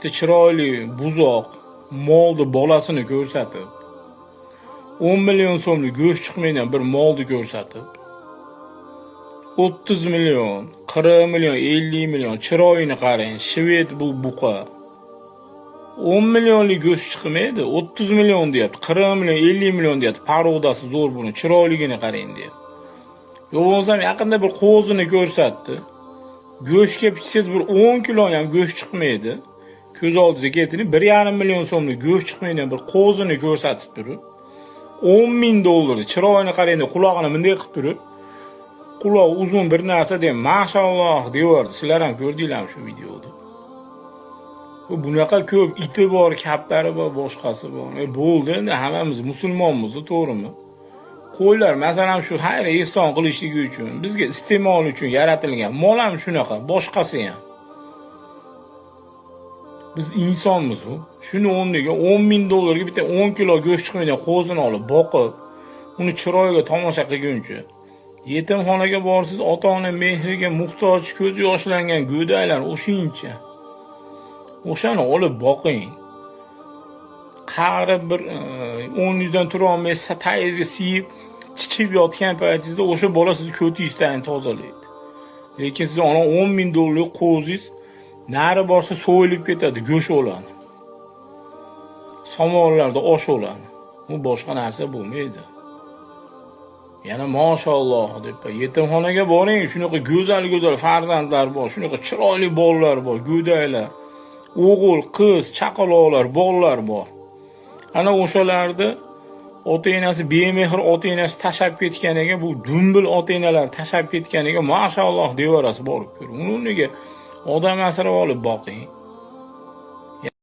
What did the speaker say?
Bitta chiroyli buzoq molni bolasini ko'rsatib, 10 million so'mlik go'sht chiqmaydigan bir molni ko'rsatib, 30 million, 40 million, 50 million, chiroyini qarang, shved bu buqa. 10 millionlik go'sht chiqmaydi, 30 million deyapti, 40 million, 50 million deyapti. Порода si zo'r buni, chiroyligini qarang deyapti. Yo bo'lmasam yaqinda bir qo'zini ko'rsatdi. Go'shtga pichsangiz bir 10 kilo ham go'sht chiqmaydi. Ko'z oldingizga keltiring, 1,5 million so'mlik go'sht chiqmaydigan bir qo'zini ko'rsatib turib, 10 ming dollar, chiroyini qarang deb, qulog'ini bunday qilib turib, qulog'i uzun bir narsa deb, mashalloh deyordi. Sizlar ham ko'rdinglarmi shu videoni? Bunaqa ko'p iti bor, kaptari bor, boshqasi bor. Bo'ldi endi, hammamiz musulmonmiz, to'g'rimi? Qo'ylar, masalan, shu xayr ehson qilishligi uchun, bizga iste'mol uchun yaratilgan. Mol ham shunaqa, boshqasi ham. Biz insonmiz u. Shuni o'rniga 10 ming dollarga bitta 10 kilo go'sht chiqmaydigan qo'zini olib boqib, uni chiroyiga tomosha qilguncha, yetimxonaga borsangiz, ota-ona mehriga muhtoj, ko'zi yoshlangan go'daklar o'shincha. O'shani olib boqing. Qarib bir o'rningizdan turolmay tagingizga siyib, chichib yotgan paytingizda o'sha bola sizni ko'tingizdan tozalaydi. Lekin siz ona 10 ming dollarlik qo'zingiz nari borsa so'yilib ketadi, go'sht o'ladi. Somonlarda osh o'ladi. U boshqa narsa bo'lmaydi. Yana mashalloh deb yetimxonaga boring, shunaqa go'zal go'zal farzandlar bor, shunaqa chiroyli bolalar bor, go'daklar, o'g'il, qiz, chaqaloqlar, bolalar bor. Ana o'shalarni ota-enasi bemehr, ota-enasi tashlab ketganiga, bu dumbil ota-enalar tashlab ketganiga mashalloh deyaverasiz borib ko'ring. Uni o'rniga odam asrab olib boqing.